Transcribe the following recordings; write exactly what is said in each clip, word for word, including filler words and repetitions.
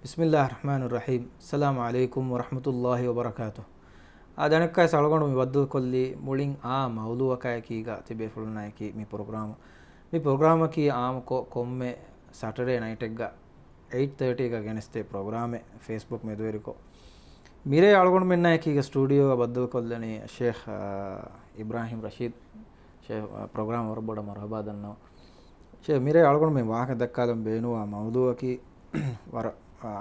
ބިސްމިއްލާހި ރަޙްމާނި ރަޙީމް. އައްސަލާމު ޢަލައިކުމް ވަރަޙްމަތުއްލާހި ވަބަރަކާތު. އާދެ، އަނެއްކާވެސް އަޅުގަނޑު މި ބައްދަލުކޮށްލީ މުޅިން އާ މައުޟޫޢަކާއެކީގަ ތިބޭފުޅުންނާއެކީ މި ޕްރޮގްރާމް. މި ޕްރޮގްރާމަކީ އާއްމުކޮށް ކޮންމެ ސަޓަޑޭ ނައިޓެއްގަ އެއިޓް ތާޓީގަ ގެނެސްދޭ ޕްރޮގްރާމެއް، ފޭސްބުކް މެދުވެރިކޮށް. މިރޭ އަޅުގަނޑުމެންނާއެކީގަ ސްޓޫޑިއޯގަ ބައްދަލުކޮށްލަނީ ޝޭޚް، އާ، އިބްރާހީމް ރަޝީދު. ޝޭޚް، އާ، ޕްރޮގްރާމަށް ވަރަށް ބޮޑަށް މަރުޙަބާ ދަންނަވަން. ޝޭޚް، މިރޭ އަޅުގަނޑުމެން ވާހަކަ ދައްކާލަން ބޭނުންވާ މައުޟޫޢަކީ ވަރަށް، އާ،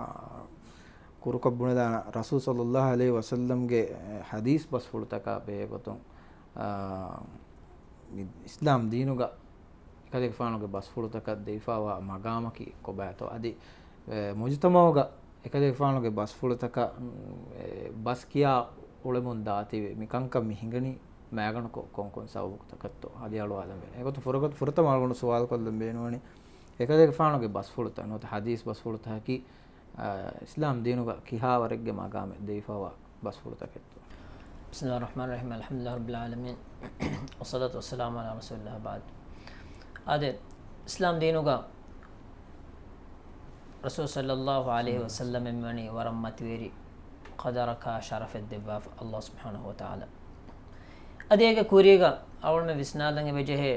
ކުރުކޮށް ބުނެލާނަ ރަސޫލު ޞައްލައްލާހު ޢަލައިހި ވަސައްލަމްގެ ޙަދީޘް ބަސްފުޅުތަކާ ބެހޭގޮތުން، އާ، މި އިސްލާމް ދީނުގަ އެކަލޭގެފާނުގެ ބަސްފުޅުތަކަށް ދެވިފައިވާ މަގާމަކީ ކޮބާތޯ؟ އަދި، އެ، މުޖުތަމަޢުގަ އެކަލޭގެފާނުގެ ބަސްފުޅުތަކަށް، އެ، ބަސް ކިޔާ އުޅެމުން ދާތީވެ މި ކަންކަން މި ހިނގަނީ މައިގަނޑުކޮށް ކޮންކޮން ސަބަބުތަކަށްތޯ؟ އަދި އަޅުވާލަން ވޭނެ. އެގޮތުން ފުރަގަ-، ފުރަތަމަ އަޅުގަނޑު ސުވާލު ކޮށްލަން ބޭނުންވަނީ، އެކަލޭގެފާނުގެ ބަސްފުޅުތައް ނުވަތަ ޙަދީޘް ބަސްފުޅުތަކަކީ، އާ، އިސްލާމް ދީނުގަ ކިހާވަރެއްގެ މަގާމެއް ދެވިފައިވާ ބަސްފުޅުތަކެއްތޯ؟ بسم الله الرحمن الرحيم. الحمد لله رب العالمين. والصلاة والسلام على رسول الله بعد. އާދެ، އިސްލާމް ދީނުގަ ރަސޫލު ޞައްލައްލާހު ޢަލައިހި ވަސައްލަމަށް މިވަނީ ވަރަށް މަތިވެރި ޤަދަރަކާ ޝަރަފެއް ދެއްވާފަ ﷲ ސުބްޙާނަހޫ ވަތަޢާލާ. އަދި އޭގެ ކުރީގަ އަޅުގަނޑުމެން ވިސްނާލަން އެބަޖެހޭ،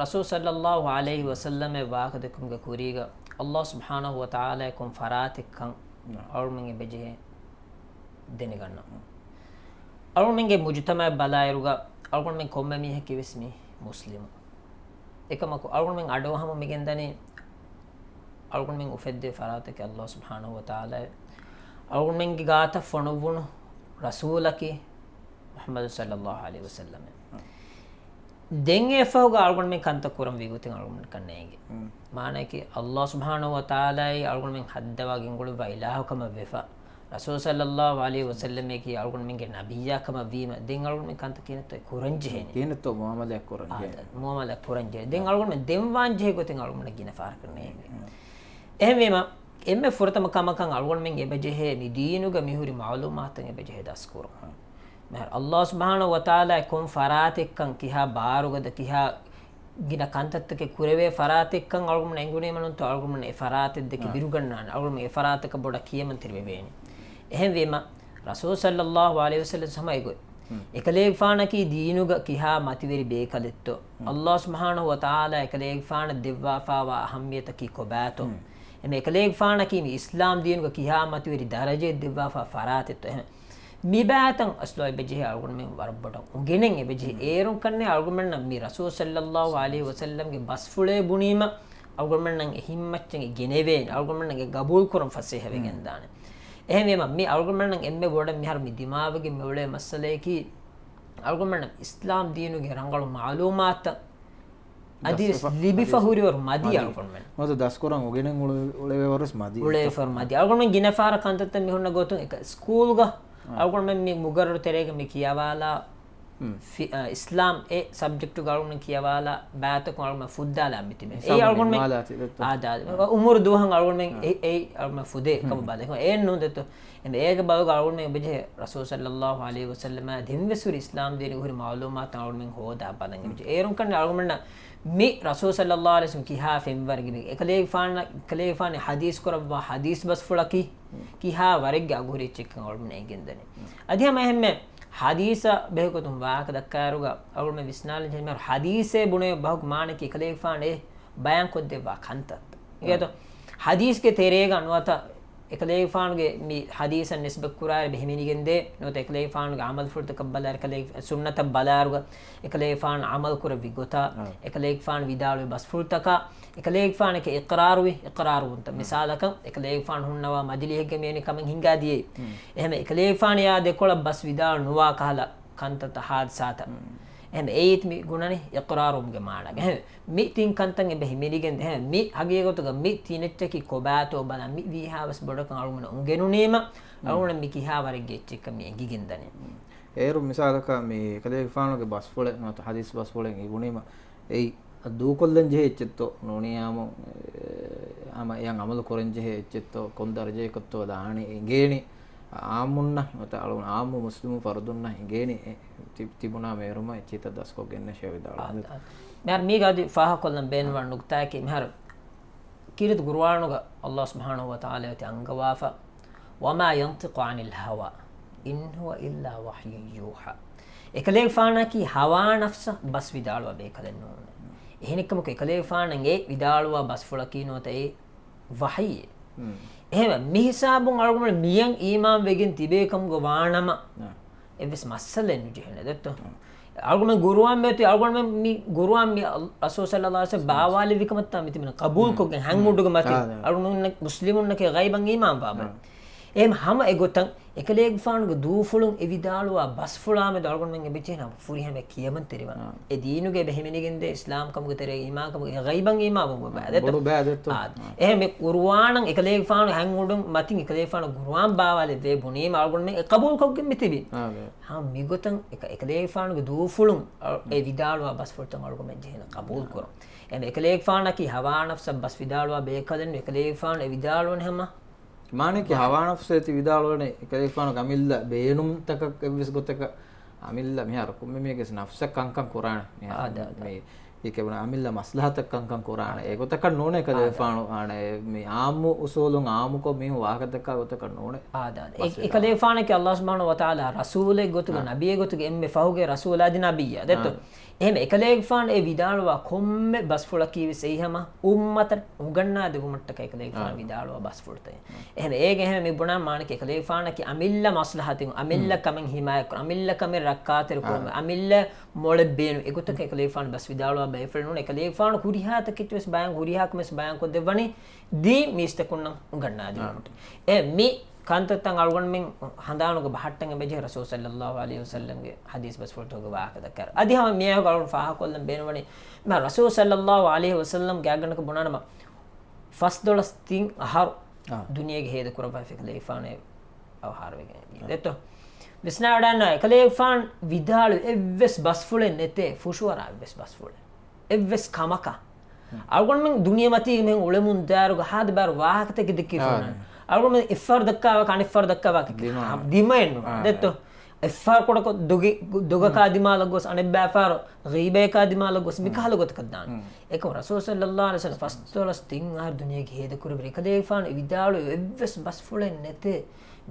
ރަސޫލު ޞައްލައްލާހު ޢަލައިހި ވަސައްލަމަށް ވާހަކަ ދެއްކުމުގެ ކުރީގަ ﷲ ސުބްޙާނަހޫ ވަތަޢާލާ ކޮން ފަރާތެއްކަން އަޅުގަނޑުމެން އެބަޖެހޭ ދެނެގަންނަން. އަޅުގަނޑުމެންގެ މުޖުތަމަޢަށް ބަލާއިރުގަ އަޅުގަނޑުމެން ކޮންމެ މީހަކީވެސް މި މުސްލިމު. އެކަމަކު އަޅުގަނޑުމެން އަޑުއަހަމުން މިގެންދަނީ އަޅުގަނޑުމެން އުފެއްދޭ ފަރާތަކީ ﷲ ސުބްޙާނަހޫ ވަތަޢާލާ. އަޅުގަނޑުމެންގެ ގާތަށް ފޮނުއްވުނު ރަސޫލަކީ މުޙައްމަދު ޞައްލައްލާހު ޢަލައިހި ވަސައްލަމް. ދެން އެފަހުގަ އަޅުގަނޑުމެން ކަންތައް ކުރަން ވީގޮތެއް އަޅުގަނޑުމެން ކަންނޭނގެ. މާނައަކީ ﷲ ސުބްޙާނަހޫ ވަތަޢާލާއި އަޅުގަނޑުމެން ހައްދަވާ ގެންގުޅުއްވާ އިލާހު ކަމަށް ވެފަ، ރަސޫލު ޞައްލައްލާހު ޢަލައިހި ވަސައްލަމަކީ އަޅުގަނޑުމެންގެ ނަބިއްޔާ ކަމަށް ވީމަ، ދެން އަޅުގަނޑުމެން ކަންތައް ކިހިނެއްތޯ ކުރަން ޖެހޭނީ؟ ކިހިނެއްތޯ މުޢާމަލާތް ކުރަން ޖެހޭނީ؟ މުޢާމަލާތް ކުރަން ޖެހޭ. ދެން އަޅުގަނޑުމެން ދެން ވާން ޖެހޭ ގޮތެއް އަޅުގަނޑަށް ގިނަ ފަހަރަކަށް ނޭނގެ. އެހެންވީމަ، އެންމެ ފުރަތަމަ ކަމަކަށް އަޅުގަނޑުމެން އެބަޖެހޭ މި ދީނުގަ މިހުރި މަޢުލޫމާތުތައް އެބަޖެހޭ ދަސްކުރުން. މިހާރު ﷲ ސުބްޙާނަހޫ ވަތަޢާލާ ކޮން ފަރާތެއްކަން، ކިހާ ބާރުގަދަ، ކިހާ ގިނަ ކަންތައްތަކެއް ކުރެވޭ ފަރާތެއްކަން އަޅުގަނޑު އެނގުނީމަ ނޫންތޯ، އަޅުގަނޑު އެ ފަރާތެއްދެކެ ބިރުގަންނާނެ، އަޅުގަނޑު އެ ފަރާތަކަށް ބޮޑަށް ކިޔަމަންތެރިވެވޭނެ. އެހެންވީމަ، ރަސޫލު ޞައްލައްލާހު ޢަލައިހި ވަސައްލަމް ހަމަ އެގޮތް. އެކަލޭގެފާނަކީ ދީނުގަ ކިހާ މަތިވެރި ބޭކަލެއްތޯ، ﷲ ސުބްޙާނަހޫ ވަތަޢާލާ އެކަލޭގެފާނަށް ދެއްވާފާވާ އަހައްމިޔަތަކީ ކޮބާތޯ، އެމެ އެކަލޭގެފާނަކީ މި އިސްލާމް ދީނުގަ ކިހާ މަތިވެރި ދަރަޖައެއް ދެއްވާފާ ފަރާތެއްތޯ، އެހެން މިބާތަން އަސްލު އެބަޖެހޭ އަޅުގަނޑުމެން ވަރަށް ބޮޑަށް އުނގެނެން އެބަޖެހޭ. އޭރުން ކަންނޭ އަޅުގަނޑުމެންނަށް މި ރަސޫލު ޞައްލައްލާހު ޢަލައިހި ވަސައްލަމްގެ ބަސްފުޅޭ ބުނީމަ، އަޅުގަނޑުމެންނަށް އެހިންމައްޗަށް ގެނެވޭނެ، އަޅުގަނޑުމެންނަށް ގެ ގަބޫލު ކުރަން ފަސޭހަވެގެން ދާނެ. އެހެންވީމަ، މި އަޅުގަނޑުމެންނަށް އެންމެ ބޮޑަށް މިހާރު މި ދިމާވެގެން މިއުޅޭ މައްސަލަޔަކީ، އަޅުގަނޑުމެންނަށް އިސްލާމް ދީނުގެ ރަނގަޅު މަޢުލޫމާތުތައް އަދިވެސް ލިބިފަ ހުރިވަރު މަދި އަޅުގަނޑުމެން. ނުވަތަ ދަސްކުރަން އުގެނެން އުޅެ-، އުޅެވޭވަރުވެސް މަދި. އުޅޭފަރު މަދި. އަޅުގަނޑުމެން ގިނަ ފަހަރަށް ކަންތައްތައް މި ހުންނަ ގޮތުން އެކަ ސްކޫލްގަ އަޅުގަނޑުމެން މި މުގައްރަރު ތެރޭގަ މި ކިޔަވާލާ ފި-، އަ، އިސްލާމް އެ ސަބްޖެކްޓުގަ އަޅުގަނޑުމެން ކިޔަވާލާ ބައިތަކުން އަޅުގަނޑުމެން ފުއްދާލާ މިތިބެ. އެއީ އަޅުގަނޑުމެން އާދާ، އާދާ، އުމުރު ދުވަހަށް އަޅުގަނޑުމެން އެ-، އެއީ އަޅުގަނޑުމެން ފުދޭ ކަމަށް ބަލަ. އެހެން ނޫން ދެއްތޯ. އެމެ އޭގެ ބަލުގަ އަޅުގަނޑުމެން އެބަޖެހޭ ރަސޫލު ޞައްލައްލާހު ޢަލައިހި ވަސައްލަމާ ދެންވެސް ހުރި އިސްލާމް ދީނުގެ ހުރި މަޢުލޫމާތު އަޅުގަނޑުމެން ހޯދާ ބަލަން އެބަޖެހޭ. އޭރުން ކަންނޭ އަޅުގަނޑުމެންނަށް މި ރަސޫލު ޞައްލައްލާހު ޢަލައިހި ވަސައްލަމް ކިހާ ފެންވަރެއްގެ މި އެކަލޭގެފާނަށް، އެކަލޭގެފާނު ޙަދީޘް ކުރައްވާ ޙަދީޘް ބަސްފުޅަކީ ކިހާ ވަރެއްގެ އަގުހުރި އެއްޗެއްކަން އަޅުގަނޑުމެން އެނގެންދަނީ. އަދި ހަމައެހެންމެ ޙަދީޘަށް ބެހޭގޮތުން ވާހަކަ ދައްކާއިރުގަ އަޅުގަނޑުމެން ވިސްނާލަން ޖެހޭ މިހާރު ޙަދީޘޭ ބުނެ ބަހުގެ މާނައަކީ އެކަލޭގެފާނު އެ ބަޔާންކޮށްދެއްވާ ކަންތައް. އިނގޭތޯ؟ ޙަދީޘްގެ ތެރޭގަ ނުވަތަ އެކަލޭގެފާނުގެ މި ޙަދީޘަށް ނިސްބަތް ކުރާއިރު އެބަ ހިމެނިގެންދޭ، ނުވަތަ އެކަލޭގެފާނުގެ ޢަމަލުފުޅުތަކަށް ބަލާއިރު އެކަލޭ-، ސުންނަތަށް ބަލާއިރުގަ އެކަލޭގެފާނު ޢަމަލު ކުރެއްވި ގޮތާ، އެކަލޭގެފާނު ވިދާޅުވި ބަސްފުޅުތަކާ، އެކަލޭގެފާނަކަށް އިޤްރާރުވި، އިޤްރާރުވުންތައް. މިސާލަކަށް، އެކަލޭގެފާނު ހުންނަވާ މަޖިލީހެއްގަ މިވެނި ކަމެއް ހިނގާދިޔައީ. އެހެން އެކަލޭގެފާނު އެއާ ދެކޮޅަށް ބަސް ވިދާޅު ނުވާ ކަހަލަ ކަންތައްތައް ހާދިސާތައް. އެހެން އެއީ މި ގުނަނީ އިޤްރާރުވުމުގެ މާނަގަ. އެހެން މި ތިން ކަންތައް އެބަ ހިމެނިގެން ދޭ. އެހެން މި ހަގީގަތުގަ މި ތިނެއްޗަކީ ކޮބާތޯ ބަލާ މި ވީހާވެސް ބޮޑަކަށް އަޅުގަނޑަށް އުނގެނުނީމަ، އަޅުގަނޑަށް މި ކިހާވަރެއްގެ އެއްޗެއްކަން މި އެނގިގެންދަނީ. އޭރު މިސާލަކަށް މި އެކަލޭގެފާނުގެ ބަސްފުޅެއް ނުވަތަ ޙަދީޘް ބަސްފުޅެއް އިވުނީމަ، އެއީ ދޫކޮށްލަން ޖެހޭ އެއްޗެއްތޯ ނޫނީ ހަމަ، އެ، ހަމަ އެޔަށް ޢަމަލު ކުރަން ޖެހޭ އެއްޗެއްތޯ ކޮން ދަރަޖައަކަށްތޯ ދާނީ އެނގޭނީ. އާއްމުންނަށް ނުވަތަ އަޅުގަނޑު އާއްމު މުސްލިމު ފަރުދުންނަށް އެނގޭނީ އެ، ތި-، ތިބުނާ މޭރުމަށް އެއްޗިތައް ދަސްކޮށް ގެންނަށޭ ވިދާޅުވަން. އާ، އާ. މިހާރު މީގަ އަދި ފާހަގަކޮށްލަން ބޭނުންވާ ނުކުތާއަކީ މިހާރު ކީރިތި ޤުރުއާނުގަ ﷲ ސުބްޙާނަހޫ ވަތަޢާލާ އޮތީ އަންގަވާފަ، "وما ينطق عن الهوى إن هو إلا وحي يوحى." އެކަލޭގެފާނަކީ ހަވާ ނަފްސަށް ބަސް ވިދާޅުވާ ބޭކަލެއް ނޫން. އެހެނެއްކަމަކު އެކަލޭގެފާނަށް އެ ވިދާޅުވާ ބަސްފުޅަކީ ނުވަތަ އެ ވަޙީއެއް. އެހެން މި ހިސާބުން އަޅުގަނޑު މިޔަން އީމާން ވެގެން ތިބޭ ކަމުގަ ވާނަމަ، އެއްވެސް މައްސަލައެއް ނުޖެހޭނެ ދެއްތޯ. އަޅުގަނޑު ގުރުއާން މިއޮތީ، އަޅުގަނޑު މި ގުރުއާން މި ރަސޫލު ޞައްލަﷲ ޢަލައިހި ވަސައްލަމަ ބާވާލެއްވި ކަމަށްތާ މިތިބެން ޤަބޫލުކޮށްގެން ހަން އުޑުގަ މަތި. އަޅުގަނޑު މުސްލިމުންނަކީ ޣައިބަށް އީމާން ވާ ބައެއް. އެހެން ހަމަ އެގޮތަށް އެކަލޭގެފާނުގެ ދޫފުޅުން އެ ވިދާޅުވާ ބަސްފުޅާމެދު އަޅުގަނޑުމެން އެބަޖެހޭނެ ފުރިހަމަ ކިޔަމަންތެރިވާން. އެ ދީނުގެ އެބަ ހިމެނިގެންދޭ އިސްލާމް ކަމުގެ ތެރޭ އީމާން ކަމުގެ އެ ޣައިބަށް އީމާން ވުމުގެ ބައި ދެއްތޯ. އާ، އެހެން މި ޤުރުއާނަށް އެކަލޭގެފާނު ހަން އުޑުން މަތިން އެކަލޭގެފާނު ގުރުއާން ބާވާލެއްވޭ ބުނީމަ އަޅުގަނޑުމެން އެ ޤަބޫލުކޮށްގެން މިތިބީ. ހަމަ މިގޮތަށް އެކަ-، އެކަލޭގެފާނުގެ ދޫފުޅުން އަ-، އެ ވިދާޅުވާ ބަސްފުޅުތައް އަޅުގަނޑުމެން ޖެހޭނެ ޤަބޫލުކުރަން. އެހެން އެކަލޭގެފާނަކީ ހަވާ ނަފްސަށް ބަސް ވިދާޅުވާ ބޭކަލެއް ނޫން. އެކަލޭގެފާނު އެ ވިދާޅުވަނީ ހަމަ މާނައަކީ ހަވާ ނަފްސޭ ތި ވިދާޅުވަނީ އެކަލޭގެފާނުގެ އަމިއްލަ ބޭނުންތަކަށް އެއްވެސް ގޮތަކަށް އަމިއްލަ މިހާރު ކޮންމެ މީހެއްގެ ވެސް ނަފްސަށް ކަންކަން ކުރާނެ. މިހާރު އާދެ، އާދެ. މި އެކެވުނަ އަމިއްލަ މަސްލަހަތަށް ކަންކަން ކުރާނެ. އާދެ. އެގޮތަކަށް ނޫނޭ އެކަލޭގެފާނު އާނެ. މި އާއްމު އުސޫލުން އާއްމުކޮށް މީހުން ވާހަކަދައްކާ ގޮތަކަށް ނޫނޭ. އާދެ، އާދެ. އެ-، އެކަލޭގެފާނަކީ ﷲ ސުބްޙާނަހޫ ވަތަޢާލާ ރަސޫލެއް ގޮތުގަ އާ. ނަބިއެއް ގޮތުގަ އެންމެ ފަހުގެ ރަސޫލާ އަދި ނަބިއްޔާ ދެއްތޯ. އާ. އެހެން އެކަލޭގެފާނު އެ ވިދާޅުވާ ކޮންމެ ބަސްފުޅަކީ ވެސް އެއީ ހަމަ އުއްމަތަށް އުނގަންނާ ދެވުމަށްޓަކައި އެކަލޭގެފާނު އާ. ވިދާޅުވާ ބަސްފުޅުތައް. އެހެން އޭގެ އެހެން މި ބުނާ މާނައަކީ އެކަލޭގެފާނަކީ އަމިއްލަ މަސްލަހަތިން، އަމިއްލަ ކަމެއް ހިމާޔަތްކުރުން، އަމިއްލަ ކަމެއް ރައްކާތެރިކުރުން، އާ. އަމިއްލަ މޮޅެއް ބޭނުން. އެގޮތަކަށް އެކަލޭގެފާނު ބަސް ވިދާޅުވާ ބައެއް ފުޅެއް ނޫން. އެކަލޭގެފާނު ހުރިހާ ތަކެއް ވެސް ބަޔާން، ހުރިހާ ކަމެއް ވެސް ބަޔާން ކޮށްދެއްވަނީ ދީން މީސްތަކުންނަށް އުނގަންނާދިނުމަށް. އެ މި ކަންތައްތައް އަޅުގަނޑުމެން ހަނދާނުގަ ބަހައްޓަން އެބަޖެހޭ ރަސޫލު ޞައްލަﷲ ޢަލައިހި ވަސައްލަމްގެ ޙަދީޘް ބަސްފުޅުތަކުގެ ވާހަކަ ދައްކާ. އަދި ހަމަ މިއާއެކު އަޅުގަނޑު ފާހަގަކޮށްލަން ބޭނުންވަނީ، މާ ރަސޫލު ޞައްލަﷲ ޢަލައިހި ވަސައްލަމް ގާތްގަނޑަކަށް ބުނާނަމަ، ފަސްދޮޅަސް ތިން އަހަރު އާ. ދުނިޔޭގެ ހޭދަކުރައްވާފަ އެކަލޭގެފާނު އަވަހާރަވެގެން އާ. ދެއްތޯ. ވިސްނާވަޑައިންނަ އެކަލޭގެފާނު ވިދާޅުވި އެއްވެސް ބަސްފުޅެއް ނެތޭ، ފުށުއަރާ އެއްވެސް ބަސްފުޅެއް. އެއްވެސް ކަމަކަށް. އަޅުގަނޑުމެން ދުނިޔެމަތީގެ މިހެން އުޅެމުން ދާއިރުގަ ހާދަ ބާރު ވާހަކަތަކެއް ދެއްކި އާ. ފުންނަން. އަޅުގަނޑުމެން އެއްފަހަރު ދައްކާ ވާހަކަ އަނެއްފަހަރު ދައްކާ ވާހަކަ ދިމާ. ދިމައެއް ނޫން. އާ. ދެއްތޯ؟ އެއްފަހަރު ކޮޅަކޮށް ދޮގި-، ދޮގަކާ ދިމާލަށް ގޮސް އަނެއްބައިފަހަރު ޣީބަޔަކާ ދިމާލަށް ގޮސް މިކަހަލަ ގޮތަކަށް ދާނެ. އެކަމު ރަސޫލު ޞައްލަﷲ ޢަލައިހި ވަސައްލަމް ފަސްދޮޅަސް ތިން އަހަރު ދުނިޔޭގެ ހޭދަކުރެއްވި އެކަލޭގެފާނު ވިދާޅުވި އެއްވެސް ބަސްފުޅެއް ނެތޭ.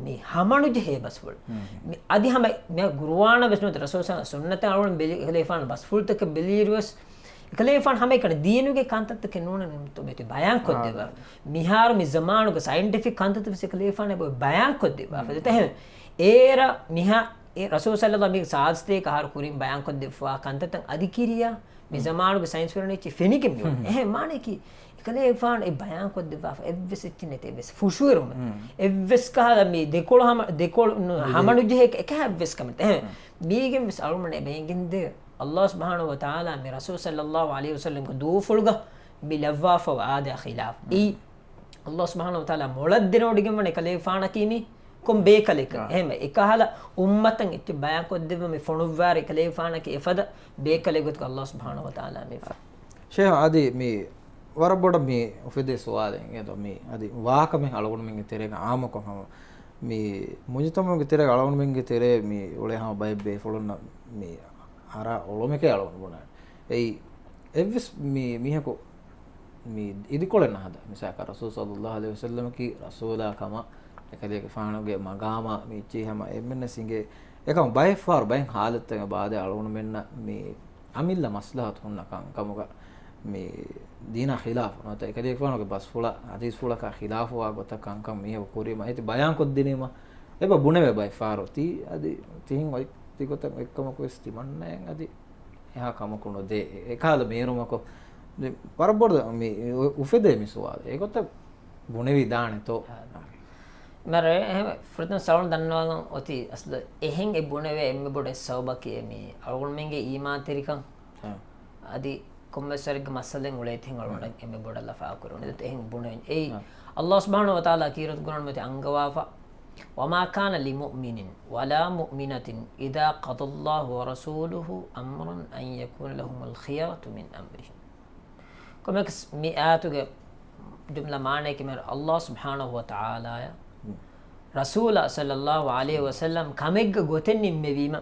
މި ހަމަނުޖެހޭ ބަސްފުޅެއް. މި އަދި ހަމަ މި ޤުރުއާނަށް ވެސް ނުވަތަ ރަސޫލު ސުންނަތަށް އަޅުގަނޑު ބެލި އެކަލޭގެފާނު ބަސްފުޅުތަކެއް ބެލިއިރުވެސް އެކަލޭގެފާނު ހަމައެކަނި ދީނުގެ ކަންތައްތަކެއް ނޫނެ މި ބަޔާން ކޮށްދެއްވާ. އާ. މިހާރު މި ޒަމާނުގެ ސައިންޓިފިކް ކަންތައްތައް ވެސް އެކަލޭގެފާނު އެބަ ބަޔާން ކޮށްދެއްވާ. ފަދަ ތެހެން އޭރަ މިހާ އެ ރަސޫލު ޞައްލަﷲ މި ސާދަ ސަތޭކަ އަހަރު ކުރިން ބަޔާން ކޮށްދެއްވާ ކަންތައްތައް އަދި ކިރިޔާ މި ޒަމާނުގެ ސައިންސްވެރިން އެއްޗެއް ފެނިގެން މި އޮންނަ. އެހެން މާނައަކީ އެކަލޭގެފާނު އެ ބަޔާން ކޮށްދެއްވާފަ އެއްވެސް އެއްޗެއް ނެތޭ އެއްވެސް ފުށުއެރުމެއް. އެއްވެސް ކަހަލަ މި ދެކޮޅު ހަމަ، ދެކޮޅު ނު-، ހަމަނުޖެހޭ އެކަހަ އެއްވެސް ކަމެއް. އެހެން މީގެން ވެސް އަޅުގަނޑު އެބަ އެނގެންދޭ ﷲ ސުބްޙާނަހޫ ވަތަޢާލާ މި ރަސޫލު ޞައްލަﷲ ޢަލައިހި ވަސައްލަމްގެ ދޫފުޅުގަ މި ލައްވާފަވާ އާދަޔާ ޚިލާފް. އެއީ ﷲ ސުބްޙާނަހޫ ވަތަޢާލާ މޮޅަށް ދެނެވޮޑިގެންވަނީ އެކަލޭގެފާނަކީ މީ ކޮން ބޭކަލެއްކަން. އެހެން އެކަހަލަ އުއްމަތަށް އެއްޗެއް ބަޔާން ކޮށްދެއްވަން މި ފޮނުއްވާރި އެކަލޭގެފާނަކީ އެފަދަ ބޭކަލެއް ގޮތުގަ ﷲ ސުބްޙާނަހޫ ވަތަޢާލާ މި ޝޭޚް އަދި މި ވަރަށް ބޮޑަށް މި އުފެދޭ ސުވާލެއް އެދޯ މި އަދި ވާކަމެއް އަޅުގަނޑުމެންގެ ތެރޭގަ އާއްމުކޮށް ހަމަ މި މުޖުތަމަޢުގެ ތެރޭގަ އަޅުގަނޑުމެންގެ ތެރޭ މި އުޅޭ ހަމަ ބައެއް ބޭފުޅުންނަށް މި އަރާ އޮޅުމެކޭ އަޅުގަނޑު ބުނާނެ. އެއީ އެއްވެސް މި މީހަކު މި އިދިކޮޅެއް ނަހަދާ. މިސާލަކަށް ރަސޫލު ޞައްލަﷲ ޢަލައިހި ވަސައްލަމަކީ ރަސޫލާ ކަމަށް އެކަލޭގެފާނުގެ މަގާމާ މި އެއްޗެހި ހަމަ އެންމެންނަށް އެނގޭ. އެކަމު ބައެއްފަހަރު ބައެއް ހާލަތްތަކެއް ބާދޭ އަޅުގަނޑުމެންނަށް މި އަމިއްލަ މަސްލަހަތު ހުންނަ ކަންކަމުގަ މި ދީނާ ޚިލާފު ނުވަތަ އެކަލޭގެފާނުގެ ބަސްފުޅަށް ޙަދީޘްފުޅަކާ ޚިލާފުވާ ގޮތަށް ކަންކަން މީހަކު ކުރީމަ އޭތި ބަޔާން ކޮށްދިނީމަ އެބަ ބުނެވޭ ބައެއްފަހަރު ތީ އަދި ތިހިން އޮތް ތިގޮތަށް އެއްކަމަކު ވެސް ތިމަންނައެއް އަދި އެހާ ކަމަކު ނުދޭ. އެކަހަލަ މޭރުމަކު ވަރަށް ބޮޑު މި އު-، އުފެދޭ މި ސުވާލު. އެގޮތަށް ބުނެވިދާނެތޯ؟ މަރެ އެހެން ފުރަތަމަ ސަވާލު ދަންނަވާލަން އޮތީ އަސްލު އެހެން އެ ބުނެވޭ އެންމެ ބޮޑު އެއް ސަބަބަކީ މި އަޅުގަނޑުމެންގެ އީމާންތެރިކަން އަދި ކޮންމެސް ވަރެއްގެ މައްސަލައެއް އުޅޭތީ އަޅުގަނޑަށް އެންމެ ބޮޑަށް ލަފާ ކުރެވުނު. އެހެން ބުނެވެން. އެއީ އަﷲ ސުބްޙާނަހޫ ވަތަޢާލާ ކީރިތި ޤުރްއާނުގަ އަންގަވާފަ، "وما كان لمؤمن ولا مؤمنة إذا قضى الله ورسوله أمرا أن يكون لهم الخيرة من أمرهم." ކޮންމެސް މި އާޔަތުގެ ޖުމްލަ މާނައަކީ މިހާރު އަﷲ ސުބްޙާނަހޫ ވަތަޢާލާއާ ރަސޫލާ ޞައްލަﷲ ޢަލައިހި ވަސައްލަމް ކަމެއްގެ ގޮތެއް ނިންމެވީމަ،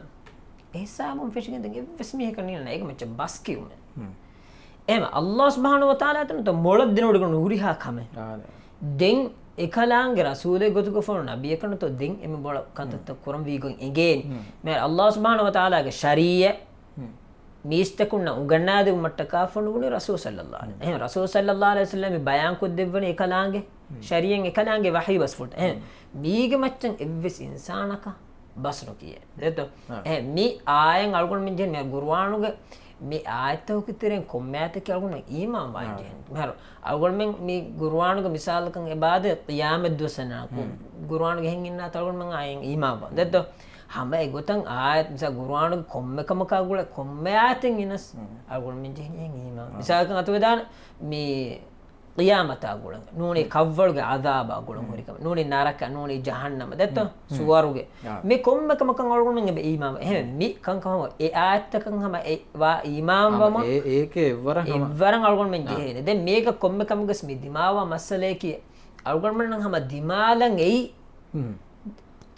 އެހިސާބުން ފެށިގެން ދެން އެއްވެސް މީހަކަށް ނީނަން އޭގެ މައްޗަށް ބަސް ކިޔުމެއް. އެހެން ﷲ ސުބްޙާނަހޫ ވަތަޢާލާ ތަނުތަ މޮޅަށް ދިނު އުޑުގަނޑު ހުރިހާ ކަމެއް. އާ، ދެން އެކަލާނގެ ރަސޫލެއް ގޮތުގަ ފޯނު ނަބިއްޔަކަންތޯ ދެން އެމެ ބޮޅަ ކަންތައްތައް ކުރަން ވީގޮތް އެނގޭނެ. މިހާރު ﷲ ސުބްޙާނަހޫ ވަތަޢާލާގެ ޝަރީޢަތް މީސްތަކުންނަށް އުނގަންނާދެވުމަށްޓަކާ ފޯނު ނޫނީ ރަސޫލު ޞައްލައްލާހު ޢަލައިހި. އެހެން ރަސޫލު ޞައްލައްލާހު ޢަލައިހި ވަސައްލަމް މި ބަޔާންކޮށްދެއްވަނީ އެކަލާނގެ ޝަރީޢަތް، އެކަލާނގެ ވަޙީ ބަސްފުޅުތައް. އެހެން މީގެ މައްޗަށް އެއްވެސް އިންސާނަކަށް ބަސް ނުކިޔޭ. ދެއްތޯ؟ އާ. އެ، މި އާޔަތް އަޅުގަނޑުމެން ޖެހެނީ މި ގުރުއާނުގެ މި އާޔަތްތަކުގެ ތެރެއިން ކޮންމެ އާޔަތަކީ އަޅުގަނޑުމެން އީމާން ވާން އާ. ޖެހެނީ. މިހާރު އަޅުގަނޑުމެން މި ގުރުއާނުގެ މިސާލަކަށް އެބާދެ ޤިޔާމަތް ދުވަސް އަންނާ ކު-، މް. ގުރުއާނުގެ ހެން އިންނާތަ އަޅުގަނޑުމެން އާޔަތް އީމާން ވާން. ދެއްތޯ؟ ހަމަ އެ ގޮތަށް އާޔަތް މިސާ ގުރުއާނުގެ ކޮންމެ ކަމަކާ ގުޅޭ ކޮންމެ އާޔަތެއް އިނަސް މް. އަޅުގަނޑުމެން ޖެހެނީ އެހެން އީމާން. އާ. މިސާލަކަށް އަތުވެދާނެ މި ޤިޔާމަތާ ގުޅަން ނޫނީ މް. ކައްވަޅުގެ ޢަޛާބާ ގުޅަން މް. ހުރިކަމަށް. ނޫނީ ނަރަކަ، ނޫނީ ޖަހަންނަމަ. ދެއްތޯ؟ މް. މް. ސުވަރުގެ. އާ. މި ކޮންމެ ކަމަކަށް އަޅުގަނޑުމެން އެބަ އީމާން. އެހެން މް. މި ކަންކަމަށް އެ އާޔަތްތަކަށް ހަމަ އެ ވާ އީމާން ހަމަ ވަމަ އެ، އޭކޭ އެއްވަރަށް ހަމަ އެއްވަރަށް އަޅުގަނޑުމެން އާ. ޖެހޭނެ. ދެން މީގަ ކޮންމެ ކަމެއްގަސް މި ދިމާވާ މައްސަލަޔަކީ އަޅުގަނޑުމެންނަށް ހަމަ ދިމާލަން އެއީ މް.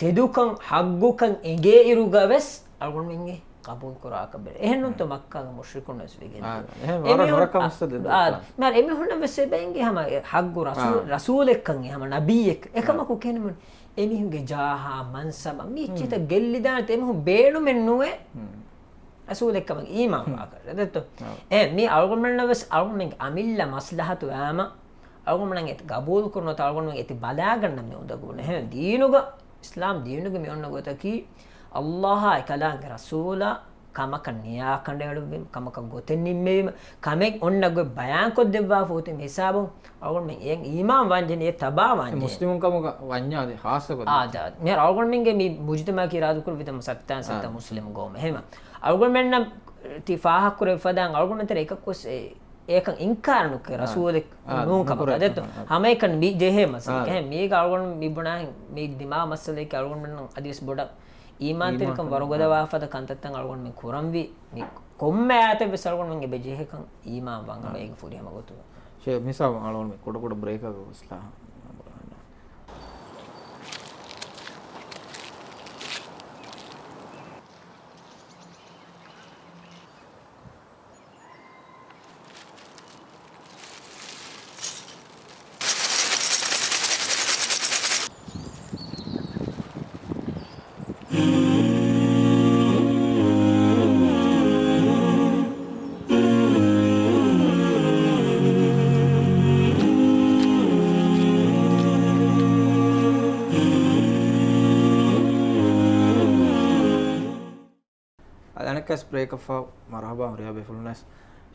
ތެދުކަން ޙައްޤުކަން އެނގޭ އިރުގަ ވެސް އަޅުގަނޑުމެންގެ ޤަބޫލު ކުރާކަށް ބެރެ. އެހެންނޫންތޯ މް. މައްކާގެ މުޝްރިކުން ވެސް ވެގެން އާ، ދިޔަ. އެހެން ވަރަށް އެމީހުން ހުރަކަށް އާ، މައްސަލަ ދެއްވި އާ، އެކަން. މިހާރު އެމީހުންނަށް ވެސް އެބަ އެނގޭ ހަމަ އެ ޙައްޤު ރަސޫ-، އާ. ރަސޫލެއްކަން އެ ހަމަ ނަބިއްޔެއް. އާ. އެކަމަކު ކެނޑުމުން އެމީހުންގެ ޖާހާ މަންސަބަށް މީ މް. އެއްޗިތައް ގެއްލިދާނެތަ އެމީހުން ބޭނުމެއް ނުވޭ. މް. ރަސޫލެއްކަމަށް އީމާން މް. ވާކަށް. ދެއްތޯ؟ އާ. އެ މީ އަޅުގަނޑުމެންނަށް ވެސް އަޅުގަނޑުމެންގެ އަމިއްލަ މަސްލަހަތު އާމަ އަޅުގަނޑުމެން އެތި ގަބޫލު ކުރުނުތަ އަޅުގަނޑުމެން އެތި ބަލާގަންނަ މި އުނދަގޫ. އެހެން ދީނުގަ، އިސްލާމް ދީނުގެ މި އޮންނަ ގޮތަކީ، އައްލާހާ އެކަލާނގެ ރަސޫލާ ކަމަކަށް ނިޔާ ކަނޑައެޅުއްވީމަ، ކަމަކަށް ގޮތެއް ނިންމެވީމަ، ކަމެއް އޮންނަ ގޮތް ބަޔާންކޮށްދެއްވާފަ ހުތި މި ހިސާބުން އަޅުގަނޑުމެން އެއަށް އީމާން ވާންޖެހޭ، އެ ތަބާ ވާންޖެހޭ. މުސްލިމުން ކަމުގަ ވަންޏާދި ޚާއްޞަ ގޮތް. އާ، ދާ، މިހާރު އަޅުގަނޑުމެންގެ މި މުޖުތަމަޢަކީ އިރާދަކުރެއްވިތަ ސައްތާން ސައްތަ އާ. މުސްލިމު ގައުމެއް. އެހެމަ އަޅުގަނޑުމެންނަށް ތި ފާހަގަކުރެއްވި ފަދައިން އަޅުގަނޑުމެން ތެރޭ އެކަކުވެސް އެ އެކަން އިންކާރު ނުކެ އާ. ރަސޫލެއް އާ، ނޫން ކަމަކަށް. ނުކުރޭ. ދެއްތޯ؟ އާ، އާ. ހަމައެކަނި މި ޖެހޭ މައްސަލަ. އާ. އެހެން މީގަ އަޅުގަނޑު މި ބުނާ މީ ދިމާ މައްސަލައެކޭ އަޅުގަނޑުމެންނަށް އަދިވެސް ބޮޑަށް އީމާންތެރިކަން އާ. ވަރުގަދަވާފަދަ ކަންތައްތައް އަޅުގަނޑުމެން ކުރަންވީ. މި ކޮންމެ އާޔަތެއް ވެސް އަޅުގަނޑުމެން އެބަ ޖެހޭކަން އީމާން ވަން އާ. ހަމަ އޭގެ ފުރިހަމަ ގޮތުގަ. ޝޭ، މިސާލު އަޅުގަނޑު މި ކުޑަކުޑަ ބްރޭކަކަށް ވެސް ލާ. އަދި އަނެއްކާވެސް ބްރޭކަށްފަހު މަރުޙަބާ ހުރިހާ ބޭފުޅުންނަށް.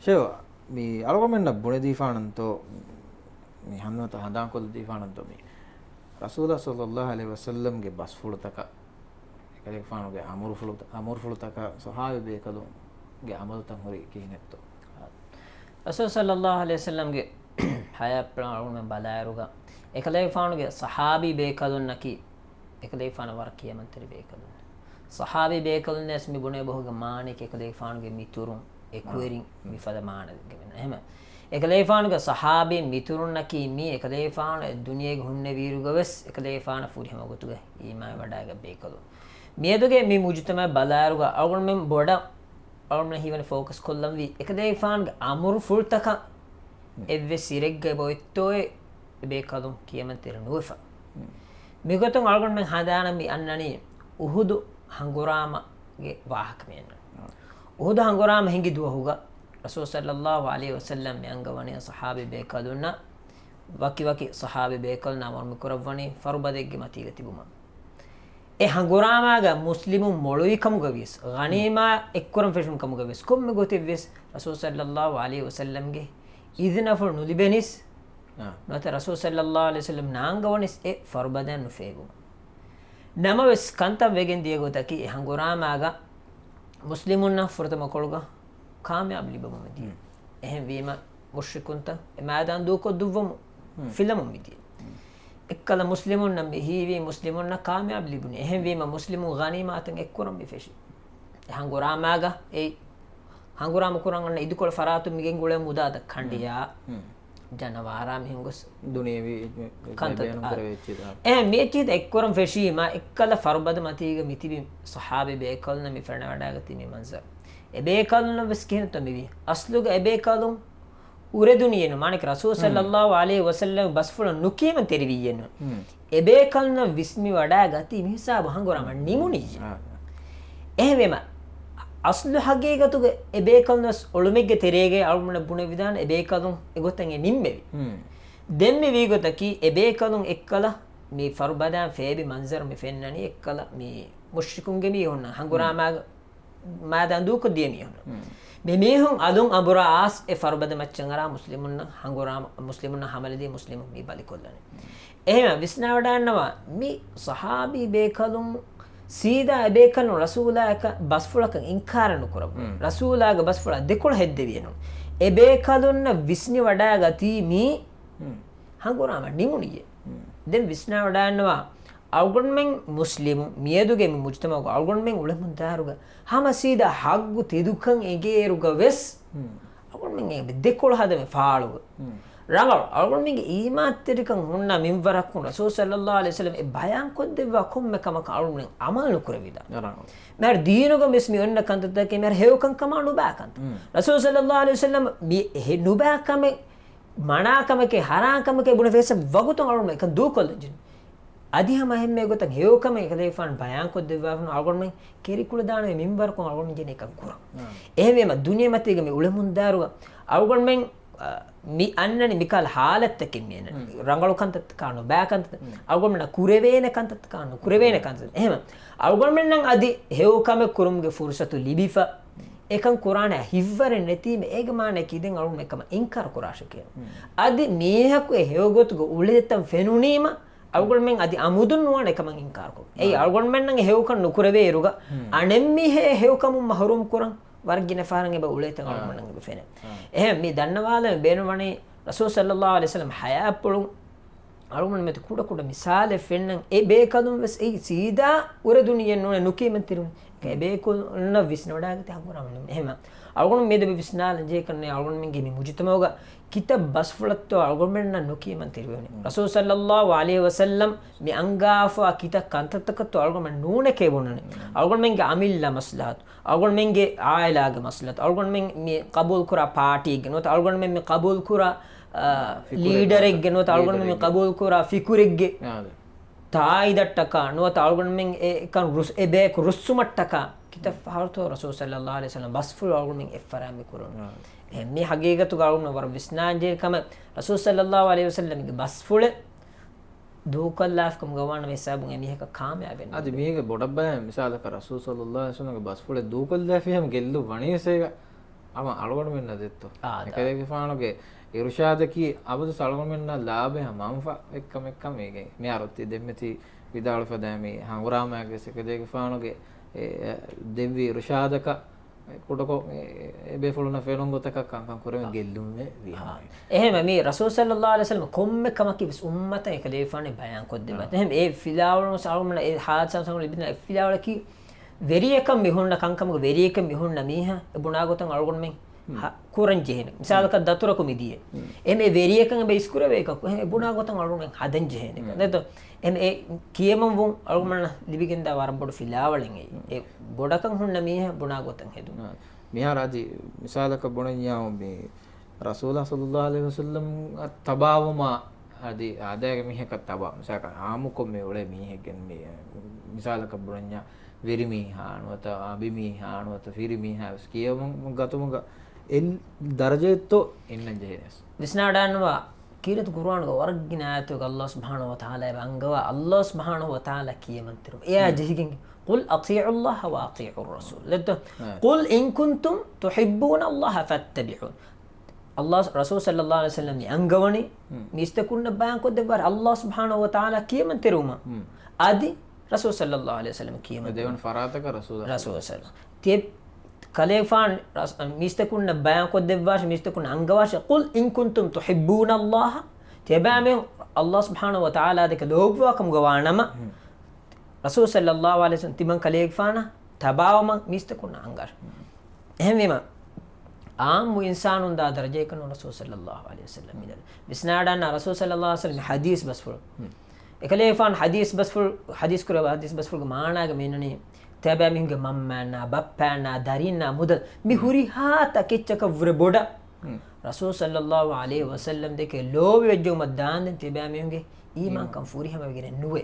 ޝޭވް، މި އަޅުގަނޑުމެންނަށް ބުނެދީފާނަންތޯ، މި ހަނދުނަތައް ހަނދާންކޮށްލަދީފާނަންތޯ، މި ރަސޫލާ ޞައްލައްލާހު ޢަލައިހި ވަސައްލަމްގެ ބަސްފުޅުތަކަށް، އެކަލޭގެފާނުގެ އަމުރުފުޅު-، އަމުރުފުޅުތަކަށް ޞަޙާބީ ބޭކަލުންގެ އަމަލުތައް ހުރީ ކިހިނެއްތޯ؟ ރަސޫލު ޞައްލައްލާހު ޢަލައިހި ވަސައްލަމްގެ ޙަޔާތްޕުޅުން އަޅުގަނޑުމެން ބަލާއިރުގަ، އެކަލޭގެފާނުގެ ޞަޙާބީ ބޭކަލުންނަކީ، އެކަލޭގެފާނު ވަރަށް ކިޔަމަންތެރި ބޭކަލުން. ޞަޙާބީ ބޭކަލުންނަށް މި ބުނޭ ބަހުގެ މާނައަކީ އެކަލޭގެފާނުގެ މިތުރުން، އެކުވެރިން، އާ. މިފަދަ މާނައެއްގެ މެން. އެހެމަ އެކަލޭގެފާނުގެ ޞަޙާބީ މިތުރުންނަކީ މީ އެކަލޭގެފާނު އެ ދުނިޔޭގަ ހުންނެވިއިރުގަވެސް އެކަލޭގެފާނަށް ފުރިހަމަ ގޮތުގަ އީމާން ވަޑައިގަތް ބޭކަލުން. މިއަދުގެ މި މުޖުތަމަޢަށް ބަލާއިރުގަ އަޅުގަނޑުމެން ބޮޑަށް އަޅުގަނޑުމެން ހީވަނީ ފޯކަސް ކޮށްލަންވީ އެކަލޭގެފާނުގެ އަމުރުފުޅުތަކަށް އެއްވެސް ސިރެއްގައި އޮތްތޯއޭ އެބޭކަލުން ކިޔަމަންތެރި ނުވެފަ. މިގޮތުން އަޅުގަނޑުމެން ހަނދާނަށް މި އަންނަނީ އުޙުދު ހަނގުރާމަގެ ވާހަކަ މި އަންނަނީ. އުޙުދު ހަނގުރާމަ ހިނގި ދުވަހުގަ ރަސޫލު ޞައްލައްލާހު ޢަލައިހި ވަސައްލަމް މި އަންގަވަނީ ޞަޙާބީ ބޭކަލުންނަށް، ވަކިވަކި ޞަޙާބީ ބޭކަލުންނަށް އަމުރު މި ކުރައްވަނީ ފަރުބަދައެއްގެ މަތީގަ ތިބުމަށް. އެ ހަނގުރާމާގަ މުސްލިމުން މޮޅުވި ކަމުގަވިޔަސް، ޣަނީމާ އެއްކުރަން ފެށުނު ކަމުގަވިޔަސް، ކޮންމެ ގޮތެއްވިޔަސް ރަސޫލު ޞައްލައްލާހު ޢަލައިހި ވަސައްލަމްގެ އިޛުނަފުޅު ނުލިބެނީސް، އާ. ނުވަތަ ރަސޫލު ޞައްލައްލާހު ޢަލައިހި ވަސައްލަމް ނާންގަވަނީސް އެ ފަރުބަދައިން ނުފޭބުމަށް. ނަމަވެސް ކަންތައް ވެގެން ދިޔަ ގޮތަކީ އެ ހަނގުރާމާގަ މުސްލިމުންނަށް ފުރަތަމަ ކޮޅުގަ ކާމިޔާބު ލިބުމަށް ދިޔަ. މް. އެހެންވީމަ މުޝްރިކުންތައް އެ މައިދާން ދޫކޮށް ދުއްވަމުން މް. ފިލަމުން މިދިޔަ. މް. އެއްކަލަ މުސްލިމުންނަށް މި ހީވީ މުސްލިމުންނަށް ކާމިޔާބު ލިބުނީ. އެހެންވީމަ މުސްލިމުން ޣަނީމާތައް އެއްކުރަން މި ފެށި. އެ ހަނގުރާމާގަ އެ ހަނގުރާމަ ކުރަން އަންނަ އިދިކޮޅު ފަރާތުން މިގެންގުޅޭ މުދާތައް ކަނޑިޔާ، މް. ޖަނަވާރާ މިހެން ގޮސް ދުނިޔެވީ ކަންތައް ބޭނުން ކުރެވޭ އެއްޗިހި. އެ މި އެއްޗިހި އެއްކުރަން ފެށީމަ އެއްކަލަ ފަރުބަދަ މަތީގަ މިތިބި ޞަޙާބީ ބޭކަލުންނަށް މި ފެނަވަޑައިގަތީ މި މަންޒަރު. އެ ބޭކަލުންނަށް ވެސް ކިހިނެއްތޯ މިވީ؟ އަސްލުގަ އެ ބޭކަލުން އުރެދުނިއެއްނު، މާނައަކީ ރަސޫލު ޞައްލައްލާހު ޢަލައިހި ވަސައްލަމް ބަސްފުޅަށް ނުކިޔަމަން ތެރިވިއްޔެއްނު. އެބޭކަލުންނަށް ވިސްނިވަޑައިގަތީ މިހިސާބު ހަނގުރާމަ ނިމުނިއްޔެ. އެހެންވީމަ، އަސްލު ހަގީގަތުގަ އެބޭކަލުން ވެސް އޮޅުމެއްގެ ތެރޭގައި އަޅުގަނޑަށް ބުނެވިދާނެ އެބޭކަލުން އެގޮތަށް އެ ނިންމެވި. ދެން މި ވީގޮތަކީ އެބޭކަލުން އެއްކަލަ މި ފަރުބަދައިން ފޭބި މަންޒަރު މި ފެންނަނީ އެއްކަލަ މި މުޝްރިކުންގެ މީހުންނަށް ހަނގުރާމާ މާދަން ދޫކޮށްދިޔަ މީހުން. މި މީހުން އަލުން އަނބުރާ އާސް އެ ފަރުބަދަ މައްޗަށް އަރާ މުސްލިމުންނަށް ހަނގުރާމަ، މުސްލިމުންނަށް ހަމަލަދީ މުސްލިމުން މި ބަލިކޮށްލަނީ. އެހެން ވިސްނާވަޑައިންނަވާ މި ޞަޙާބީ ބޭކަލުން ސީދާ އެބޭކަލުން ރަސޫލާ އެކަ ބަސްފުޅަކަށް އިންކާރެއް ނުކުރައްވާ. ރަސޫލާގެ ބަސްފުޅާ ދެކޮޅަށް ހެއްދެވިއެނު. އެބޭކަލުންނަށް ވިސްނިވަޑައިގަތީ މީ ހަނގުރާމަ ނިމުނިއްޔެ. ދެން ވިސްނާވަޑައިންނަވާ އަޅުގަނޑުމެން މުސްލިމު މިއަދުގެ މި މުޖްތަމަޢުގަ އަޅުގަނޑުމެން އުޅެމުންދާއިރުގަ ހަމަ ސީދާ ޙައްޤު ތެދުކަން އެނގޭއިރުގަ ވެސް އަޅުގަނޑުމެން އެ ދެކޮޅަށް ހަދަމެ ފާޅުގަ. ރަނގަޅު އަޅުގަނޑުމެންގެ އީމާންތެރިކަން ހުންނަ މިންވަރަކުން ރަސޫލު ޞައްލައްލާހު ޢަލައިހި ވަސައްލަމް އެ ބަޔާންކޮށްދެއްވާ ކޮންމެ ކަމަކަށް އަޅުގަނޑުމެން ޢަމަލު ނުކުރެވިދާނެ. މިހާރު ދީނުގަ ވެސް މި އޮންނަ ކަންތައްތަކެއް މިހާރު ހެޔޮކަން ކަމާ ނުބާ ކަންތައް. ރަސޫލު ޞައްލައްލާހު ޢަލައިހި ވަސައްލަމް މި އެ ނުބާ ކަމެއް މަނާ ކަމެކޭ، ޙަރާން ކަމެކޭ ބުނެފަ ވަގުތުން އަޅުގަނޑު އެކަން ދޫކޮށްލަންޖެހޭ. އަދި ހަމަ އެހެންމެ ގޮތަށް ހެޔޮކަމެއް އެކަލޭގެފާނު ބަޔާންކޮށްދެއްވާފަ އަޅުގަނޑުމެން ކެރިކުޅަދާނެ މިންވަރަކުން އަޅުގަނޑު ޖެހޭ އެކަން ކުރަން. އެހެންވީމަ ދުނިޔެމަތީގަ މި އުޅެމުންދާއިރު އަޅުގަނޑުމެން، އަ، މި އަންނަނީ މިކަހަލަ ޙާލަތްތަކެއް މި އަންނަނީ. ރަނގަޅު ކަންތައްތަކާ ނުބާ ކަންތައް. އަޅުގަނޑުމެންނަށް ކުރެވޭނެ ކަންތައްތަކާ ނުކުރެވޭނެ ކަންތައް. އެހެން އަޅުގަނޑުމެންނަށް އަދި ހެޔޮކަމެއް ކުރުމުގެ ފުރުޞަތު ލިބިފަ އެކަން ކުރާނެ ހިތްވަރެއް ނެތީމަ، އޭގެ މާނައަކީ ދެން އަޅުގަނޑު އެކަމަށް އިންކާރު ކުރާށެކޭ. އަދި މީހަކު އެ ހެޔޮގޮތުގަ އުޅޭތަން ފެނުނީމަ، އަޅުގަނޑުމެން އަދި އަމުދުން ނުވާނެ އެކަމަށް އިންކާރު ކުރުން. އެއީ އަޅުގަނޑުމެންނަށް އެ ހެޔޮކަން ނުކުރެވޭ އިރުގަ، އަނެއްމީހެއް އެ ހެޔޮކަމުން މަޙްރޫމް ކުރަން ވަރަށް ގިނަ ފަހަރަށް އެބަ އުޅޭތަން އަޅުގަނޑުމެންނަށް އެބަ ފެނޭ. އެހެން މި ދަންނަވާލަމެއް ބޭނުންވަނީ، ރަސޫލު ޞައްލައްލާހު ޢަލައިހި ވަސައްލަމް ޙަޔާތްޕުޅުން އަޅުގަނޑު މެދު ކުޑަ ކުޑަ މިސާލެއް ފެންނަން. އެ ބޭކަލުން ވެސް އެއީ ސީދާ އުރެދުނިއެއް ނޫނޭ ނުކިޔަމަން ތެރިވުން. އެ ބޭކަލުންނަށް ވިސްނަވަޑައިގަތީ ހަނގުރާމަ ނޫން. އެހެން އަޅުގަނޑު މިއަދު ވިސްނާލަން ޖެހޭ ކަންނޭ އަޅުގަނޑުމެންގެ މި މުޖުތަމަޢުގަ ކިތައް ބަސްފުޅަށްތޯ އަޅުގަނޑުމެންނަށް ނުކިޔަމަން ތެރިވެވުނީ. ރަސޫލު ޞައްލައްލާހު ޢަލައިހި ވަސައްލަމް މި އަންގާފާ ކިތައް ކަންތައްތަކަށްތޯ އަޅުގަނޑުމެން ނޫނެކޭ ބުނަނީ. އަޅުގަނޑުމެންގެ އަމިއްލަ މަސްލަހަތު، އަޅުގަނޑުމެންގެ އާއިލާގެ މަސްލަހަތު، އަޅުގަނޑުމެން މި ޤަބޫލުކުރާ ޕާޓީގެ ނުވަތަ އަޅުގަނޑުމެން މި ޤަބޫލުކުރާ، އާ، ފިކުރެއްގެ ލީޑަރެއްގެ ނުވަތަ އަޅުގަނޑުމެން މި ޤަބޫލުކުރާ ފިކުރެއްގެ ތާއީދަށްޓަކާ ނުވަތަ އަޅުގަނޑުމެން އެ ކަން ރުސް-، އެ ބޭކު ރުއްސުމަށްޓަކާ ކިތައް ފަހަރުތޯ ރަސޫލު ޞައްލައްލާހު ޢަލައިހި ވަސައްލަމް ބަސްފުޅު އަޅުގަނޑުމެން އެއްފަރާތް މި ކުރަނީ. އެ މި ހަގީގަތުގަ އަޅުގަނޑު ވަރަށް ވިސްނާންޖެހޭ ކަމެއް، ރަސޫލު ޞައްލައްލާހު ޢަލައިހި ވަސައްލަމްގެ ބަސްފުޅެއް ދޫކޮށްލާފިކަމުގަ ވާނަމަ ހިސާބުން އެމީހަކަށް ކާމިޔާބެއް އަދި ނުވޭ. މީގެ ބޮޑަށް ބަޔަށް މިސާލަކަށް ރަސޫލު ޞައްލައްލާހު ޢަލައިހި ވަސައްލަމްގެ ބަސްފުޅެއް ދޫކޮށްލާފި ހަމަ ގެއްލުން ވަނީސޭގަ އަމަ އަޅުގަނޑުމެންނަށް ދެއްތޯ. އާ، ދާ. އެކަލޭގެފާނުގެ އިރުޝާދަކީ އަބަދު އަޅުގަނޑުމެންނަށް ލާބެ ހަމަ މަންފާ އެއްކަމެއްކަމެއްގެ މިހާރު ތި ދެންމެ ތި ވިދާޅުފަދައި މި ހަނގުރާމައިގެ އެކަލޭގެފާނުގެ އެ، އެ، ދެއްވި އިރުޝާދަކަށް ކުޑަކޮށް އެ، އެ ބޭފުޅުންނަށް ފެނުން ގޮތަކަށް ކަންކަން ކުރެވެން ގެއްލުމެއް ވި ހަމަ. އެހެންވެ މި ރަސޫލު ޞައްލައްލާހު ޢަލައިހި ވަސައްލަމް ކޮންމެ ކަމަކީ ވެސް އުއްމަތަށް އެކަލޭގެފާނު ބަޔާން ކޮށްދެއްވާ. އެހެން އެ ފިލާވަޅުން އަޅުގަނޑުމެން އެ ހާދިސާ ސަމަން ލިބިދިން އެ ފިލާވަޅަކީ ވެރިޔަކަށް މި ހުންނަ ކަންކަމުގެ ވެރިޔަކަށް މި ހުންނަ މީހާ އެ ބުނާ ގޮތަށް އަޅުގަނޑުމެން ހަ-، ކުރަން ޖެހޭނެ. މިސާލަކަށް ދަތުރަކު މި ދިޔަ. އެމެ ވެރިޔަކަށް އެބަ އިސްކުރެވޭ އެކަކު އެ ބުނާ ގޮތަށް އަޅުގަނޑުމެން ހަދަން ޖެހޭނެ. ދެތޯ؟ އެމެ އެ ކިޔަމަންވުން އަޅުގަނޑަށް ލިބިގެންދާ ވަރަށް ބޮޑު ފިލާވަޅެއް އެއީ. އެ ބޮޑަކަށް ހުންނަ މީހާ ބުނާ ގޮތަށް ހެދުން. މިހާރު އަދި މިސާލަކަށް ބުނަންޏާ މި ރަސޫލާ ޞައްލައްލާހު ޢަލައިހި ވަސައްލަމަށް ތަބާވުމާ އަދި އާދައިގެ މީހަކަށް ތަބާ، މިސާލަކަށް އާއްމުކޮށް މި އުޅޭ މީހެއްގެ މި-، މިސާލަކަށް ބުނަންޏާ ވެރިމީހާ ނުވަތަ އަނބިމީހާ ނުވަތަ ފިރިމީހާ ވެސް ކިޔަމަން ގަތުމުގަ އެއް ދަރަޖައެއްތޯ އިންނަން ޖެހޭނެސް. ވިސްނާޑާންވާ ކީރިތި ޤުރުއާނުގަ ވަރަށް ގިނަ އާޔަތުގަ ﷲ ސުބްޙާނަހޫ ވަތަޢާލާ އެބަ އަންގަވާ، ﷲ ސުބްޙާނަހޫ ވަތަޢާލާ ކިޔަމަންތެރިވުން. އެއާ ޖެހިގެން، "قل أطيعوا الله وأطيعوا الرسول." ދެއްތޯ؟ އާ. "قل إن كنتم تحبون الله فاتبعون." ﷲ، ރަސޫލު ޞައްލައްލާހު ޢަލައިހި ވަސައްލަމް މި އަންގަވަނީ، މި އިސްތަކުންނަށް ބަޔާންކޮށްދެއްވާ ﷲ ސުބްޙާނަހޫ ވަތަޢާލާ ކިޔަމަންތެރިވުމަށް. އަދި ރަސޫލު ޞައްލައްލާހު ޢަލައިހި ވަސައްލަމް ކިޔަމަން ދެވަނަ ފަރާތަކަށް ރަސޫލާ ރަސޫލު ޞައްލަ. ތިޔަ ކަލޭގެފާނު ރަސް-، މީސްތަކުންނަށް ބަޔާންކޮށްދެއްވާށި، މީސްތަކުންނަށް އަންގަވާށި، "قل إن كنتم تحبون الله." ތިޔަބައިމީހުން ﷲ ސުބްޙާނަހޫ ވަތަޢާލާ ދެކެ ލޯބިވާކަމުގަ ވާނަމަ، ރަސޫލު ޞައްލައްލާހު ޢަލައިހި ވަސައްލަމް ތިމަން ކަލޭގެފާނަށް ތަބާވަމަށް މީސްތަކުންނަށް އަންގާށި. އެހެންވީމަ، ޢާއްމު އިންސާނުން ދާ ދަރަޖައެއް ނޫން ރަސޫލު ޞައްލައްލާހު ޢަލައިހި ވަސައްލަމް މިދަނީ. ވިސްނާޑާންނާ ރަސޫލު ޞައްލައްލާހު ޢަލައިހި ވަސައްލަމް ޙަދީޘް ބަސްފުޅު. އެކަލޭގެފާނު ޙަދީޘް ބަސްފުޅު، ޙަދީޘް ކުރެއްވި ޙަދީޘް ބަސްފުޅުގެ މާނާގަ މިއަންނަނީ، ތިޔަބައިމީހުންގެ މަންމައަންނާ، ބައްޕައަންނާ، ދަރިންނާ މުދަލް މި ހުރިހާ ތަކެއްޗަކަށްވުރެ ބޮޑަށް ރަސޫލު ޞައްލައްލާހު ޢަލައިހި ވަސައްލަމް ދެކެ ލޯބިވެއްޖެއުމަށް ދާންދެން ތިބޭ މީހުންގެ އީމާންކަން ފުރިހަމަވެގެނެއް ނުވޭ.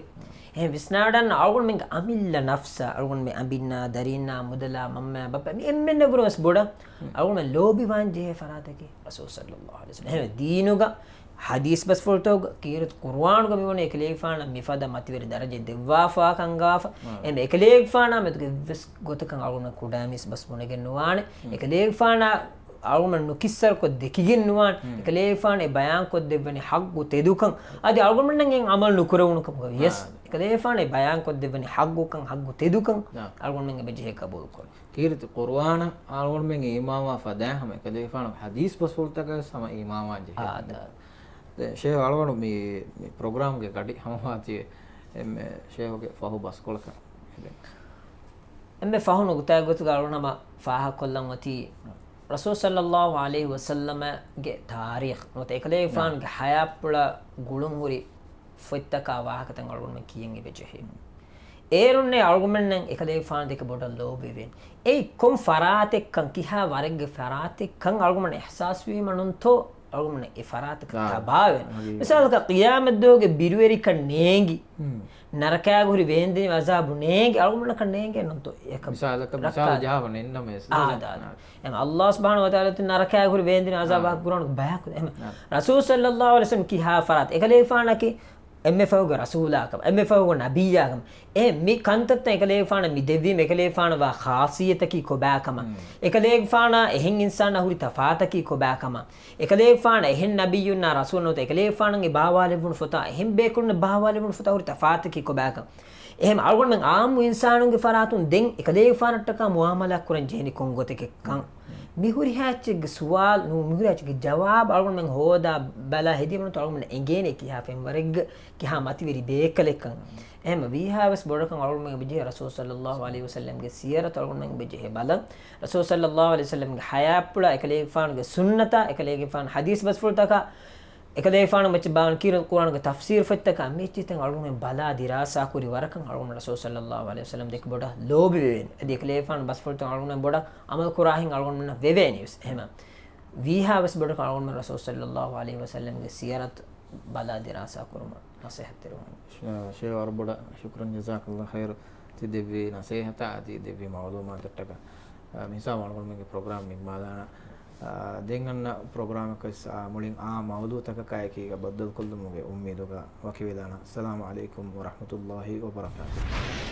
އެހެން ވިސްނާޑަން އަޅުގަނޑުމެންގެ އަމިއްލަ ނަފްސާ، އަޅުގަނޑުމެ އަނބިންނާ، ދަރީންނާ، މުދަލާ، މަންމައާ، ބައްޕަ، މި އެންމެންނަށް ވުރެ ވެސް ބޮޑަށް އަޅުގަނޑުމެން ލޯބިވާން ޖެހޭ ފަރާތަކީ ރަސޫލު ޞައްލައްލާހު ޢަލައިހި ވަސައްލަމް. އެހެން ދީނުގަ ޙަދީޘް ބަސްފުޅުތަކުގަ ކީރިތި ޤުރުއާނުގަ މިވަނީ އެކަލޭގެފާނަށް މިފަދަ މަތިވެރި ދަރަޖައެއް ދެއްވާފާކަން ގާފަ. އެހެން އެކަލޭގެފާނާ މެދުގެ އެއްވެސް ގޮތަކަށް އަޅުގަނޑު ކުޑަމީސް ބަސް ބުނެގެން ނުވާނެ. އެކަލޭގެފާނާ އަޅުގަނޑު ނުކިއްސަރުކޮށް ދެކިގެން ނުވާނެ. އެކަލޭގެފާނު އެ ބަޔާންކޮށްދެއްވަނީ ޙައްޤު ތެދުކަން. އަދި އަޅުގަނޑުމެންނަށް އެއިން ޢަމަލު ނުކުރެވުނުކަމުގަ ވިޔަސް، އެކަލޭގެފާނު އެ ބަޔާންކޮށްދެއްވަނީ ޙައްޤުކަން، ޙައްޤު ތެދުކަން އަޅުގަނޑުމެން އެބަޖެހޭ ޤަބޫލުކުރަން. ކީރިތި ޤުރުއާނަށް އަޅުގަނޑުމެން އީމާންވާ ފަދައިން ހަމަ އެކަލޭގެފާނުގެ ޙަދީޘް ބަސްފުޅުތަކަށް ވެސް ހަމަ އީމާންވާން ޖެހޭ. އާދަ. ދެ، ޝޭހް އަޅުގަނޑު މި، މި ޕްރޮގްރާމްގެ ގަޑި ހަމަވާތީ އެންމެ ޝޭހުގެ ފަހު ބަސްކޮޅަކަށް. އެންމެ ފަހު ނުކުތާގެ ގޮތުގަ އަޅުގަނޑު ހަމަ ފާހަގަކޮށްލަން އޮތީ، ރަސޫލު ޞައްލައްލާހު ޢަލައިހި ވަސައްލަމަގެ ތާރީޚް ނުވަތަ އެކަލޭގެފާނުގެ ޙަޔާތްޕުޅަށް ގުޅުންހުރި ފޮތްތަކާ ވާހަކަތައް އަޅުގަނޑުމެން ކިޔަން އެބަޖެހޭ. އޭރުންނޭ އަޅުގަނޑުމެންނަށް އެކަލޭގެފާނު ދެކެ ބޮޑަށް ލޯބިވެވޭނެ. އެއީ ކޮން ފަރާތެއްކަން، ކިހާ ވަރެއްގެ ފަރާތެއްކަން އަޅުގަނޑުމެން އިޙްސާސްވީމަ ނޫންތޯ އަޅުގަނޑުމެން އެ ފަރާތަކަށް ތަބާވެން. މިސާލަކަށް، ޤިޔާމަތްދުވަހުގެ ބިރުވެރިކަން ނޭނގި، ނަރަކާގެ ހުރި ވޭންދެނި ޢަޒާބު ނޭނގި އަޅުގަނޑަކަށް ނޭނގޭ ނޫންތޯ އެކަ މިސާލަކަށް، މިސާލު ޖަހާފަ ނެތްނަމަވެސް. އާދާ. އެމަ ﷲ ސުބްޙާނަހޫ ވަތަޢާލާ ތި ނަރަކާގެ ހުރި ވޭންދެނި ޢަޒާބާ ގުރާނު ބަޔާކު. އެމަ ރަސޫލު ޞައްލައްލާހު ޢަލައިހި ވަސައްލަމް ކިހާ ފަރާތެއް އެކަލޭގެފާނަކީ އެންމެ ފަހުގެ ރަސޫލާކަމަށް، އެންމެ ފަހުގެ ނަބިއްޔާކަމަށް، އެ މި ކަންތައްތައް އެކަލޭގެފާނަށް މި ދެއްވީމަ އެކަލޭގެފާނަށް ވާ ޚާޞިއްޔަތަކީ ކޮބާކަމަށް، އެކަލޭގެފާނާ އެހެން އިންސާނާ ހުރި ތަފާތަކީ ކޮބާކަމަށް، އެކަލޭގެފާނަށް އެހެން ނަބިއްޔުންނާ ރަސޫލުން ނުވަތަ އެކަލޭގެފާނުގެ ބާވާލެއްވުނު ފޮތާ އެހެން ބޭކަލުންނަށް ބާވާލެއްވުނު ފޮތާ ހުރި ތަފާތަކީ ކޮބާކަން. އެހެން އަޅުގަނޑުމެން ޢާއްމު އިންސާނުންގެ ފަރާތުން ދެން އެކަލޭގެފާނަށްޓަކާ މުޢާމަލާތް ކުރަން ޖެހެނީ ކޮން ގޮތެކެއްކަން. މި ހުރިހާ އެއްޗެއްގެ ސުވާލު ނޫ، މި ހުރިހާ އެއްޗެއްގެ ޖަވާބު އަޅުގަނޑުމެން ހޯދާ ބަލާ ހެދީމަ ނުވަތަ އަޅުގަނޑުމެންނަށް އެނގޭނެ ކިހާ ފެންވަރެއްގެ ކިހާ މަތިވެރި ބޭކަލެއްކަން. އެހެން ވީހާވެސް ބޮޑަކަށް އަޅުގަނޑުމެން އެބަޖެހޭ ރަސޫލު ޞައްލައްލާހު ޢަލައިހި ވަސައްލަމްގެ ސިޔަރަތަށް އަޅުގަނޑުމެން އެބަޖެހޭ ބަލަން. ރަސޫލު ޞައްލައްލާހު ޢަލައިހި ވަސައްލަމްގެ ޙަޔާތްޕުޅާ، އެކަލޭގެފާނުގެ ސުންނަތާ، އެކަލޭގެފާނު ޙަދީޘް ބަސްފުޅުތަކާ، އެކަލޭގެފާނު މައްޗަށް ބާވަން ކީރި ޤުރުއާނުގެ ތަފްސީރު ފޮތްތަކާ މި އެއްޗިތައް އަޅުގަނޑުމެން ބަލާ ދިރާސާ ކުރި ވަރަކަށް އަޅުގަނޑު ރަސޫލު ޞައްލައްލާހު ޢަލައިހި ވަސައްލަމް ދެކެ ބޮޑަށް ލޯބިވެވޭނެ. އަދި އެކަލޭގެފާނު ބަސްފުޅުތައް އަޅުގަނޑުމެން ބޮޑަށް ޢަމަލު ކުރާހެން އަޅުގަނޑުމެންނަށް ވެވޭނެ ވެސް. އެހެމަ ވީހާވެސް ބޮޑަކަށް އަޅުގަނޑުމެން ރަސޫލު ޞައްލައްލާހު ޢަލައިހި ވަސައްލަމްގެ ސިޔަރަތު ބަލާ ދިރާސާ ކުރުމަށް ނަޞޭޙަތް ދެއްވަން. ޝޭ، ޝޭ ވަރަށް ބޮޑަށް ޝުކުރަން، ޖަޒާކައްލާހު ޚައިރު. ތި ދެއްވި ނަޞޭޙަތާ އަދި ދެއްވި މަޢުލޫމާތަށްޓަކާ، އާ، މިހިސާބުން އަޅުގަނޑުމެންގެ ޕްރޮގްރާމް ނިންމާލާނަން. އާ، ދެން އަންނަ ޕްރޮގްރާމަކަށް، އާ، މުޅިން އާ މައުޟޫޢުތަކަކާއެކީގަ ބައްދަލުކޮށްލުމުގެ އުއްމީދުގަ ވަކިވެލާނަން. އައްސަލާމު ޢަލައިކުމް ވަރަޙްމަތުﷲ ވަބަރަކާތުހު.